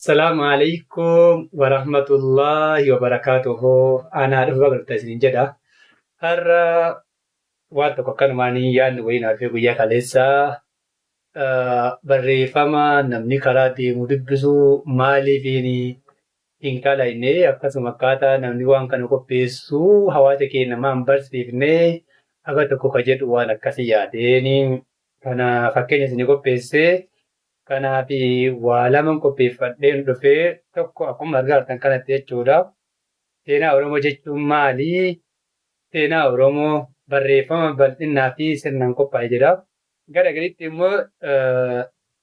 Salaamu alaikum warahmatullahi wabarakaatuhu. Anaa dhufu bagarta isinin jedha. Har'a waan tokko akkanumaan yaadni wayii naaf guyyaa kaleessaa barreeffama namni karaa deemu dubbisu maaliif hin kalaqne, akkasuma akkaataa namni waan kana qopheessu hawaasa keenya namaa hin barsiifne akka tokko ka jedhu waan akkasii yaadeeni kana fakkeenya isin qopheessee. Kanaaf waa laman qopheeffadheen dhufee, tokko akkuma argaa jirtan kanatti jechuudha. Seenaa Oromoo jechuun maali? Seenaa Oromoo barreeffama bal'innaa fi sirnaan qophaa'e jedha. Gara gaditti immoo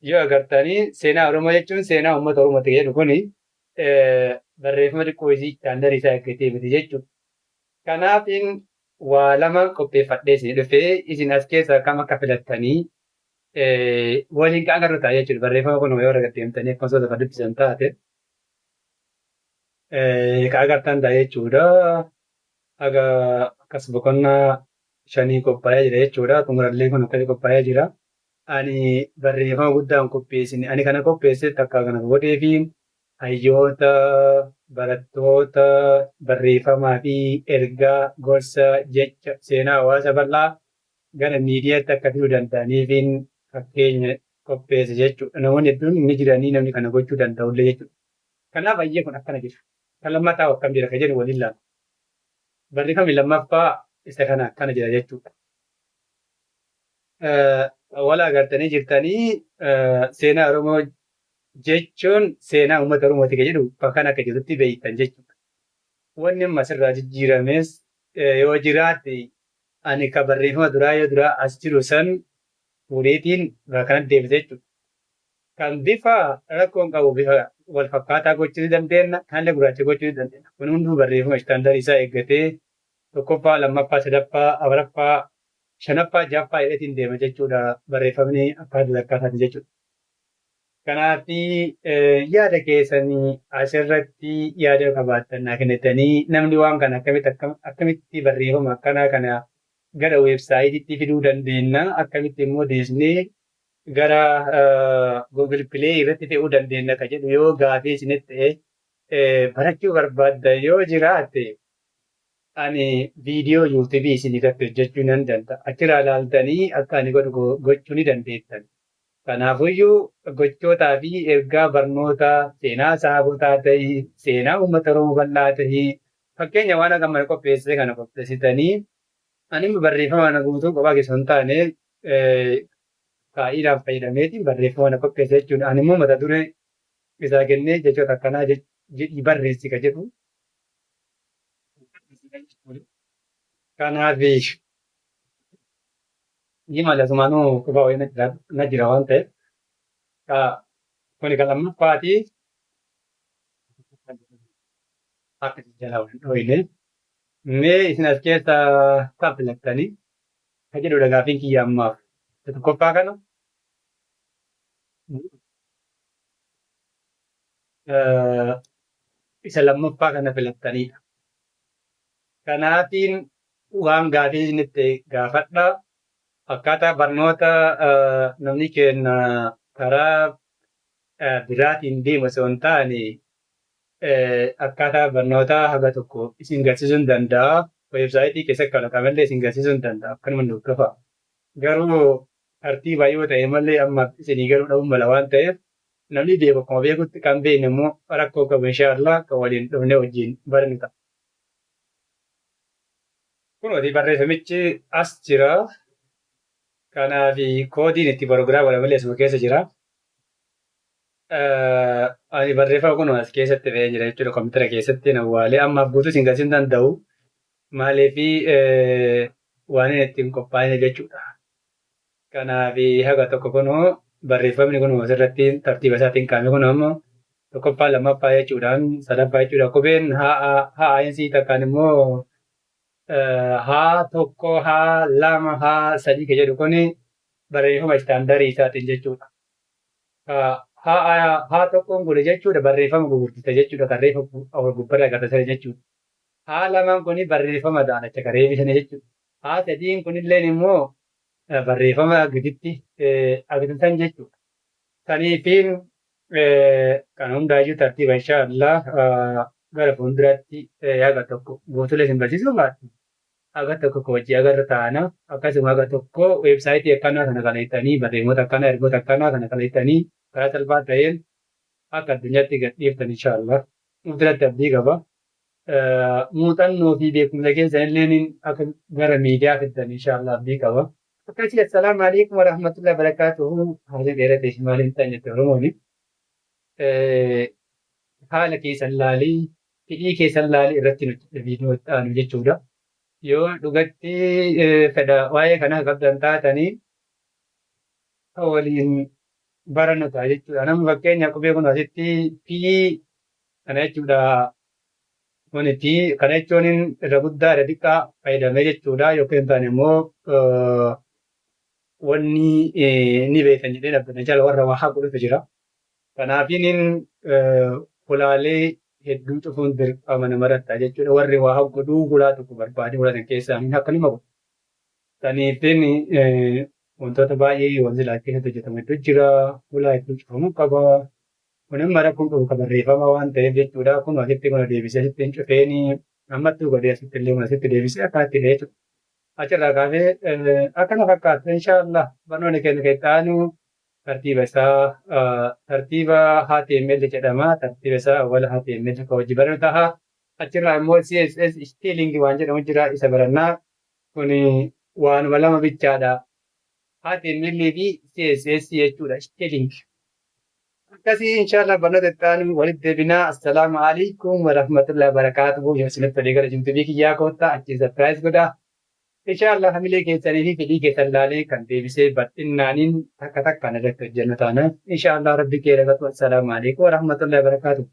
yoo agartanii, seenaa Oromoo jechuun seenaa uummata Oromooti jedhu kuni barreeffama xiqqoo isii istaandarii isaa eeggatee miti jechuudha. Kanaaf waa lama qopheeffadhee isin dhufee, isin as keessaa kam akka filattanii waliin kan agarru ta'a jechuudha. Barreeffama kun yoo argatte deemtanii akkasumas lafa dubbisan taate kan agartan ta'a jechuudha. Haga akkas boqonnaa shanii qophaa'ee jira jechuudha. Xumurallee kun akkasii qophaa'ee jira. Ani barreeffama guddaa hin qopheessine. Ani kana qopheesse takka kana godhee fi hayyoota, barattoota barreeffamaa fi ergaa gorsa jecha seenaa hawaasa bal'aa gara miidiyaatti akka fiduu danda'aniifin fakkeenya qopheesse jechuudha. Namoonni hedduun ni jiranii namni kana gochuu danda'ullee jechuudha. Kanaaf hayyee kun akkana jira. Kan lammataa akkam jira kan jedhu waliin ilaalla. Barreeffamni lammaffaa isa kana akkana jira jechuudha. Wal agartanii jirtanii, seenaa Oromoo jechuun seenaa uummata Oromooti kan jedhu bakka kana akka jirutti beektan jechuudha. Wanni amma asirraa jijjiirames yoo jiraate, ani ka barreeffama duraa yoo duraa as jiru san fuudheetiin bakka kanatti deebise jechuudha. Kan bifa rakkoon qabu, bifa wal fakkaataa gochuu ni dandeenya, kanallee gurraacha gochuu ni dandeenya. Kun hunduu barreeffama istaandarii isaa eeggatee tokkoffaa, lammaffaa, sadaffaa, afuraffaa, shanaffaa, ja'affaa jedheetiin deema jechuudha, barreeffamni akkaataa sadarkaa isaatiin jechuudha. Kanaaf yaada keessanii asirratti yaada qabaattan naa kennitanii, namni waan kana akkamitti akkamitti barreeffama akkanaa kana gara weebsaayitiitti fiduu dandeenya, akkamitti immoo deesnee gara Google Play irratti fe'uu dandeenya ka jedhu yoo gaafii isinitti ta'e, barachuu barbaadda yoo jiraate, ani viidiyoo yuutuubii isin irratti hojjechuu nan danda'a. Achirraa ilaaltanii akka ani godhu gochuu ni dandeettan. Kanaafuyyuu gochootaa fi ergaa barnoota seenaa sahaabotaa ta'ii, seenaa uummata Oromoo bal'aa ta'ii, fakkeenya waan akka mana qopheessee kana qopheessitanii, ani barreeffama kana guutuu kophaa keessa hin taane kaa'iidhaan fayyadameetiin barreeffama kana qopheesse jechuudha. Ani immoo mata duree isaa kennee jechoota akkanaa jedhii barreessi ka jedhu. Kanaaf ni mala asumaanuu qofaa wayii na jira waan ta'eef. Kuni kan lammaffaati. Akka jalaa wal dhooyne. Mee isin as keessaa kan filattanii ka jedhudha gaafiin kiyya ammaaf. Isa tokkoffaa kana isa lammaffaa kana filattanidha. Kanaafiin waan gaafii isinitti gaafadha. Akkaataa barnoota namni keenya karaa biraatiin deemu osoo hin taane, akkaataa barnootaa haga tokko isin garsiisuu hin danda'a. Weebsaayitii keessatti kalaqamellee isin garsiisuu hin danda'a. Akkanuma nu hordofa. Garuu tartiiba yoo ta'e malee amma isinii galuu dhabuu mala waan ta'eef, namni beeku akkuma beekutti, kan beekne immoo rakkoo qabu, inshaallah kan waliin dhufnee wajjin barannu ta'a. Kunooti barreeffamichi as jira. Kanaaf koodiin itti program godhamallee asuma keessa jira. Ani barreeffama kun as keessatti fe'ee jira jechuudha. Kompiitara keessatti awwaalee ammaaf guutuu isin galchuu hin danda'u. Maaliif waan inni ittiin qophaa'ine jechuudha. Kanaaf haga tokko kunoo barreeffamni kun asirratti tartiiba isaatiin kaa'ame, kun ammoo tokkoffaa, lammaffaa jechuudhaan, sadaffaa jechuudha. Qubeen haa haa insii takkaan immoo haa tokko, haa lama, haa sadii kan jedhu kuni barreeffama istaandarii isaatiin jechuudha. Haa haa tokkoon kun jechuudha barreeffama gurguddisa jechuudha, kan reefa gubbarra agarsiisan jechuudha. Haa lamaan kuni barreeffama daalacha kan reebisanii jechuudha. Haa sadiin kunilleen immoo barreeffama gaditti agarsiisan jechuudha. Saniifiin Kan hundaayyuu tartiiba inshaallah gara fuulduraatti haga tokko guutuulee isin barsiisuu baadhu. Haga tokko hojii agarra taana, akkasuma haga tokko weebsaayitii akkanaa kana kaleessanii, barreeffamoota akkanaa, ergoota akkanaa kana kaleessanii karaa salphaa ta'een akka addunyaatti gadhiiftan inshaallah. Fuulduratti abdii qaba. Muuxannoo fi beekumsa keessan illee akka gara miidiyaa fiddan inshaallah abdii qaba. Akkasii, assalaamu alaikum warahmatullahi wabarakaatuhu. Haalli dheerate maaliin ta'an jette Oromooni. Haala keessan laalii, fedhii keessan laalii irratti nuti viidiyoo itti aanu jechuudha. Yoo dhugatti fedha waa'ee kanaa qabdan taatanii waliin barannu ta'a jechuudha. Nama fakkeenya qubee kun asitti P kana jechuudha. Kun P kana jechuun irra guddaa irra xiqqaa fayyadamee jechuudha. Yookiin ta'an immoo wanni ni beektan jedhee dhaabbanne jala warra waa haa godhutu jira. Kanaafiin hulaalee hedduu cufuun dirqama namarratti ta'a jechuudha. Warri waa godhuu hulaa tokko barbaadee hulaa sana keessaa akka nama godhu. Saniifin wantoota baay'ee wanti keessatti hojjetamu hedduu jira. Hulaa hedduu cufamuu qaba. Kun amma rakkoon qabu kan barreeffama waan ta'eef jechuudha. Kun asitti kun deebisee asitti hin cufeeni ammattuu godhee asitti illee kun asitti deebisee akkanatti hidhee jechuudha. Achirraa kaasee akkana fakkaata inshaallah barnoonni keenya kan itti aanu tartiiba isaa tartiiba HTML jedhama. Tartiiba isaa awwala HTML kan hojii barannu ta'a. Achirraa immoo CSS styling waan jedhamu jira, isa barannaa. Kun waanuma lama bichaadha. HTML fi CSS jechuudha, styling. Akkasii inshaallah barnoota itti aanu walitti deebinaa. Assalaamu alaikum warahmatullahi wabarakaatuhu. Yoo isinitti tolee gara jimtubii kiyyaa koottaa achi subscribe godhaa. Inshaallah hamilee keessanii fi fedhii keessan laalee kan deebisee bal'innaaniin takka takkaan irratti hojjennu taana. Inshaallah rabbi kee dhagatu. Assalaamu alaikum warahmatullahi wabarakaatuhu.